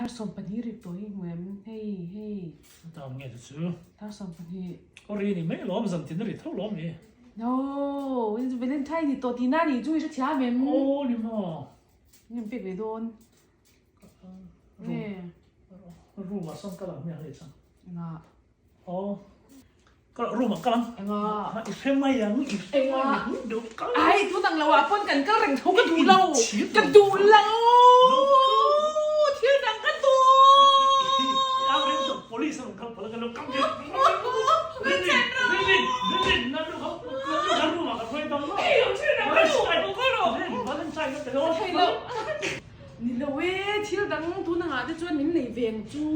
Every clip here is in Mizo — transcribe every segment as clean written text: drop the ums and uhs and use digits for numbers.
Dar 12 ri tawh hi hmu em? Hei, hei. Dar nge te chu? Dar 12. Aw ri ni mai alawm, zan tin a ri tho lawm ni. No, Valentine ni tawh tihna ni chu i hrethiam em? Aw ni maw. Nge pek ve dawn? Nge? Room ah sawn kal ang hmiang leh chang. Engah? Aw. Kal room ah kal ang. Engah? I hre mai ang, i hre mai ang. Duh kal. Ai, tun ang lo ah pawn kan kal reng tho ka duh lo. Ka duh lo. Thil dang ka duh. I ang reng tawh police a rawn kal palh a kan lo kal ve. Rin rin rin rin nan lu kha nan lu kha room ah ka hruai dawn lo. Hei ang thil dang ka duh. Rin Valentine ka pe dawn. Thei lo. Ni lo e, thil dang tun angah te chuan min nei ve ang chu.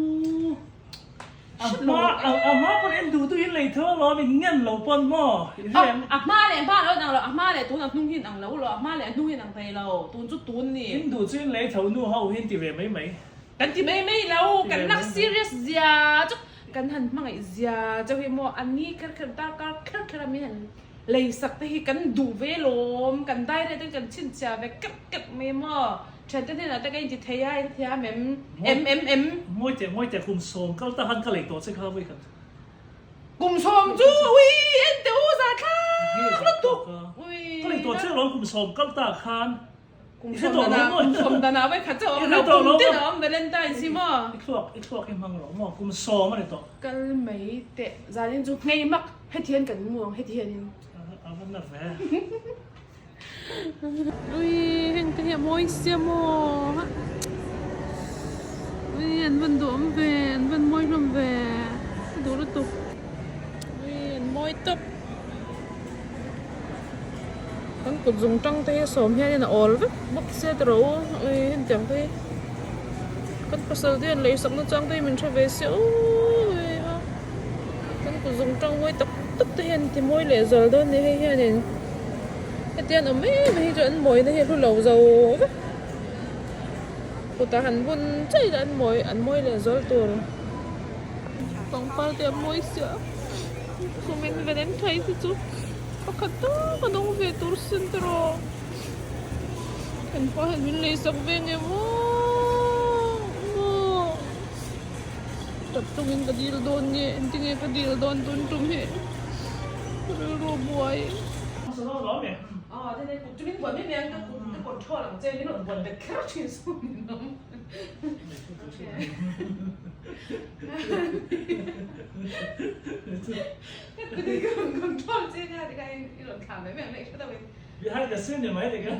A hma a hma pawn en duh duh in lei tho alawm in ngen lo pawn maw i hria em? A hma leh hma lo in ang lo, a hma leh tun a hnung hi in ang lo lo, a hma leh a hnung hi in ang thei lo, tun chu tun ni. In duh chu in lei tho nu ho hi in ti ve mai mai. Kan ti mai mai lo, kan nak serious zia chu kan han hmangaih zia chauh hi maw a ni kher kher darkar kher kher a min han lei sak te hi kan duh ve lawm, kan direct in kan chhinchhiah ve keuh keuh mai maw. Thiante hnenah te ka inti thei a, in thiam em? Em em em. Ngawi teh, ngawi teh, kum sawm kal ta khan ka lei tawh che kha vawi khat. Kum sawm chu ui en teh u za thlak lutuk. Ui. Ka lei tawh che alawm kum sawm kal ta khan. Kum sawm danah, kum sawm danah vawi khat chauh a awm lo, kum tin a awm Valentine's hi maw? I thluak, i thluak hi hmang rawh maw, kum sawm a ni tawh. Kal mai teh, zanin chu nghei mak, heti hian kan mu ang, heti hianin. A va na ve. Ui heng te hi a mawi sia maw ui an van duhawm ve an van mawi hlawm ve ka duh lutuk ui an mawi tawp kan kut zung tang te hi a sawm hian in a awl vek bawk sia ti rawh u ui hetiang te hi kan pasal te hian lei sakna chang te hi min hre ve sia ui a kan kut zung tang mawi tak tak te hian ti mawi leh zual dawn a ni hei hianin. Hetiang awm em hi chu an mawina hi a hlu lo zo vek. Kutah han bun chei ila an mawi an mawi leh zual tur. Pangpar te a mawi sia kumin Valentine te chu pakhat tak a dawng ve tur sin te rawh. Kan pa hian min lei sak ve nge maw maw. Tap tawngin ka dil dawn nge engtinge ka dil dawn tun tum hi. Rilru buai. Behind the scene ni mai ni ka.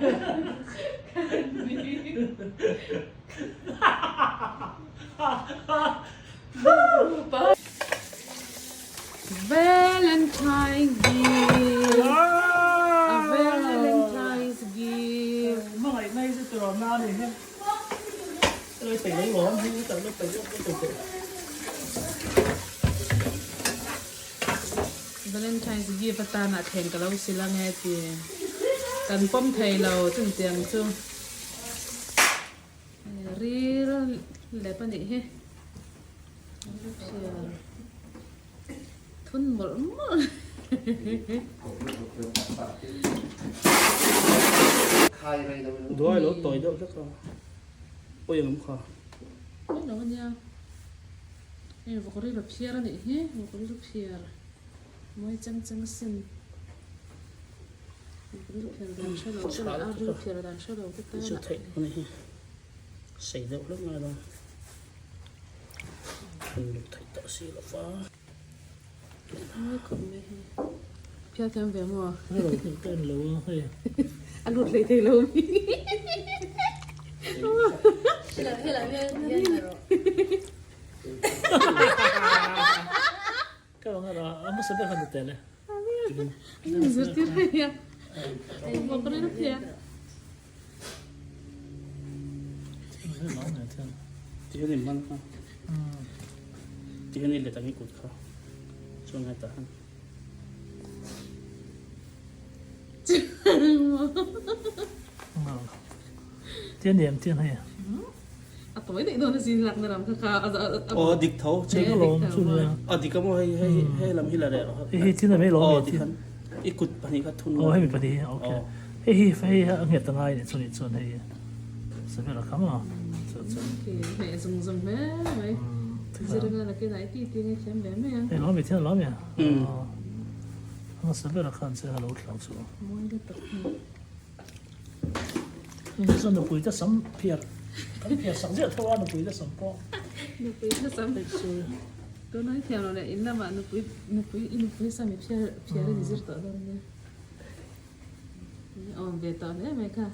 Valentine's gift A Valentine's gift Hmangaih nai chu tiraw na ni hian Helai peih lo lawm hei hetah lo peih lo peih teh. Valentine's gift atana thleng ka lo sil ange ti kan pawm thei lo chutiang chu. Ril lep a nih hi thun mawlh mawlh Duai lo tawi deuh hlek a pawi ang kha. Pawi lo ania hei vawk ril a phiar a nih hi vawk ril phiar mawi chang chang asin. Chu theih a ni hi sei deuh hlek ngai lo an lut theih tawh si lo va. Ka en lo a hei. A lut hlei thei lo mi. Ka lo ngara a hmasa ber khan ni tel e. Zirtir hei a. Vawk ril thia. Tihian in man kha. Tihian i let ang i kut kha. Chuan hetah han. Tian em tian hei. A tawi daih dawn asin lak na ram kha kha Aw dik tho che ka lawm chu nia. A dik a maw hei hei hei lam hi la reh rawh. Hei hei thil a mai lawm Aw tikhan i kut pahnih kha thun Aw hemi pahnih hi okay. Hei hi hei a nghet a ngai ni chu ni chuan hei Sabela kha maw chuan. chuan khi hmeh zung zung hle mai. Zir anga nakinah i ti ti nge thiam ve mai ang. Hei lawm i thiam lawm i. Hmasa bera khan che a lo thlang chu. Mawi lutuk hi. Heng hi chuan nupui te sam phiar kan phiar sak ziah tho a nupui te sam pawh. Nupui te sam tuna i thiam loh leh in lamah nupui nupui i nupui sam i phiar phiar in i zir tawh dawn nia. Awm ve tawh hle mai kha.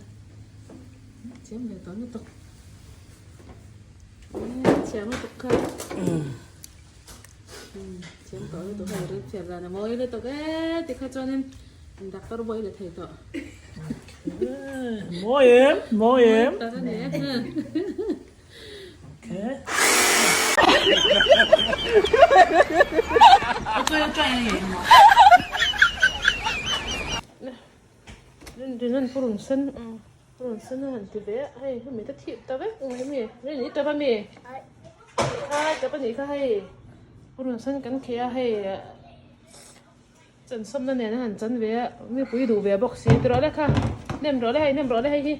Thiam ve tawh lutuk. Thiam lutuk kha. Thiam tawh lutuk hei ril phiar dan a mawi lutuk e tikha chuanin doctor pawh i la thei tawh. Mawi em mawi em. Tak a ni e. Okay. Rin purun sen purun sen a han ti ve a hei hemi te thip ta vek mai mi rin i tap a mi kha tap a nih kha hei purun sen kan kheh a hei chansawmna nen a han chan ve a mipui duh ve bawk si ti rawh le kha nem rawh le hei nem rawh le hei hi.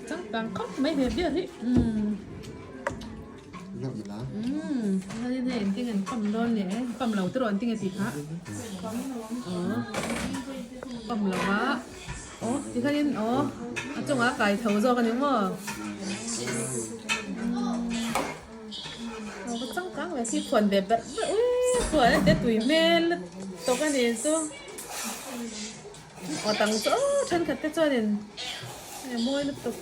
Changkang khawp mai he beer hi umm umm chuanin hei engtin an pump dawn leh pump lo te rawh engtin nge tih kha aw pump lo a aw tikhanin aw a chungah a kai tho zawk a ni maw. Aw ka changkang ve khi phuan ve berh berh uii phuan a te tui hmel lutuk a ni chu aw tang chu aw thenkhat te chuanin a mawi lutuk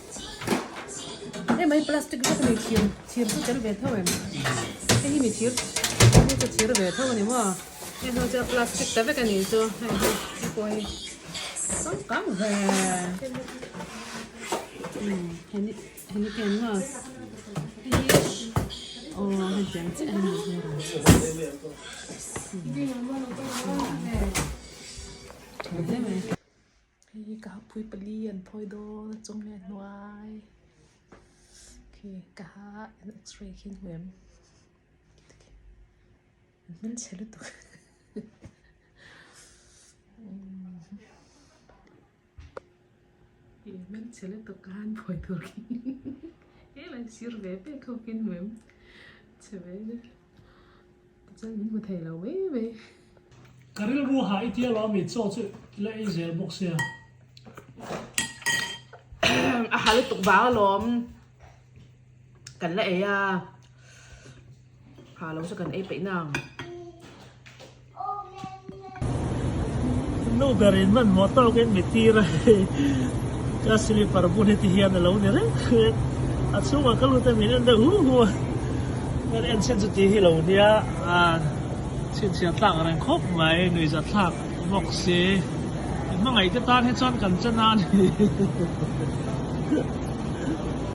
hei mai plastic vek a ni thir thir chu tel ve tho em hei hi mi thir hei chu thir ve tho a ni maw hei ho chu plastic ta vek a ni chu hei hi hei pawh hi changkang ve umm heni. Hemi ken maw? Hei hi aw hei tiang chiah hi ni hle mai. Hei hi ka hapui pali an phawi dawn a chung leh a hnuai khi ka ha an x-ray khi an hmu em an hmelchhe lutuk. Ih hmelchhe lutuk ka han phawi tur khi helai sir ve ve kho khi an hmu em chhe ve nia tichuan min hmu thei lo mai mai. Ka rilru hah i tia lo ami chaw chu i la ei zel bawk sia. A ha lutuk vang alawm kan la ei a ha lo chu kan ei peih nang. Nu berin hmanhmawh tawkin mi tir a hei ka slipper bun hi ti hian a lo ni reng reng a chhungah ka lut a min en deuh hu hu a kan en chhan chu tih hi lo nia a chhinchhiah tlak reng khawp mai nuihza thlak bawk si hmangaih te tan hi chuan kan chan a ni.